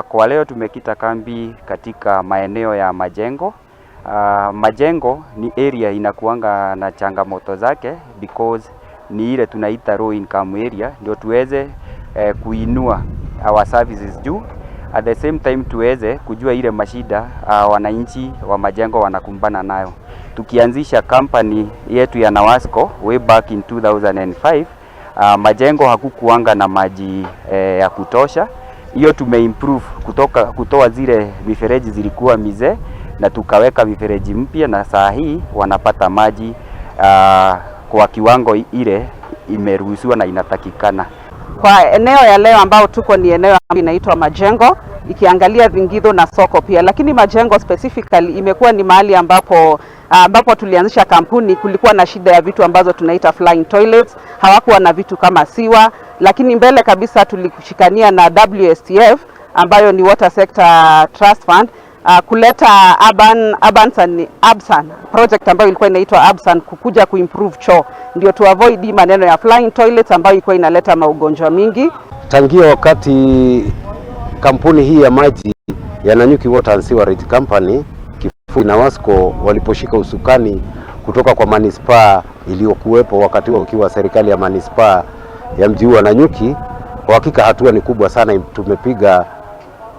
Kwa leo tumekita kambi katika maeneo ya Majengo. Majengo ni area inakuanga na changamoto zake because ni ile tunaita low income area, ndio tuweze kuinua our services juu, at the same time tuweze kujua ile mashida wananchi wa Majengo wanakumbana nayo. Tukianzisha company yetu ya Nawasco way back in 2005, Majengo hakukuanga na maji ya kutosha. Hiyo tumeimprove kutoka kutoa zile mifereji zilikuwa mizee na tukaweka mifereji mpya, na saa hii wanapata maji kwa kiwango ile imeruhusiwa na inatakikana. Kwa eneo ya leo ambao tuko ni eneo ambayo inaitwa Majengo, ikiangalia Thingithu na soko pia, lakini Majengo specifically imekuwa ni mahali ambapo tulianzisha kampuni, kulikuwa na shida ya vitu ambazo tunaita flying toilets, hawakuwa na vitu kama sewer, lakini mbele kabisa tulishikania na WSTF ambayo ni Water Sector Trust Fund kuleta urban, project ambayo ilikuwa inaitwa Absan kukuja kuimprove choo ndio tu avoid hii maneno ya flying toilets ambayo ilikuwa inaleta maugonjwa mingi. Tangia wakati kampuni hii ya maji ya Nanyuki Water and Sewerage Company kifupi NAWASCO waliposhika usukani kutoka kwa manispaa iliyokuwepo wakati huo ukiwa serikali ya manispaa ya mji huu wa Nanyuki, kwa hakika hatua ni kubwa sana tumepiga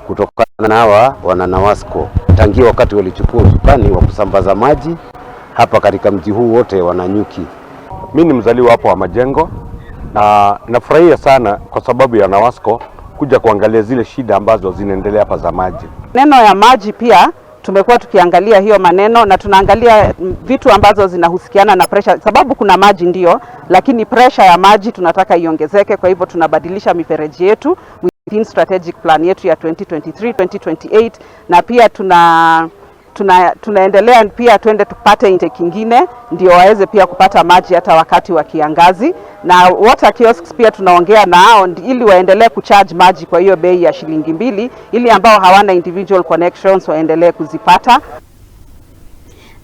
kutokana na hawa wana NAWASCO tangia wakati walichukua usukani wa kusambaza maji hapa katika mji huu wote wa Nanyuki. Mi ni mzaliwa hapo wa Majengo na nafurahia sana kwa sababu ya NAWASCO kuja kuangalia zile shida ambazo zinaendelea hapa za maji. Neno ya maji pia tumekuwa tukiangalia hiyo maneno na tunaangalia vitu ambazo zinahusiana na pressure, sababu kuna maji ndio, lakini pressure ya maji tunataka iongezeke. Kwa hivyo tunabadilisha mifereji yetu within strategic plan yetu ya 2023 2028, na pia tunaendelea pia twende tupate intake ingine ndio waweze pia kupata maji hata wakati wa kiangazi. Na water kiosks pia tunaongea nao ili waendelee kucharge maji kwa hiyo bei ya shilingi 2 ili ambao hawana individual connections waendelee kuzipata.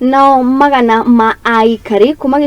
Nao magana ma aikari kuma.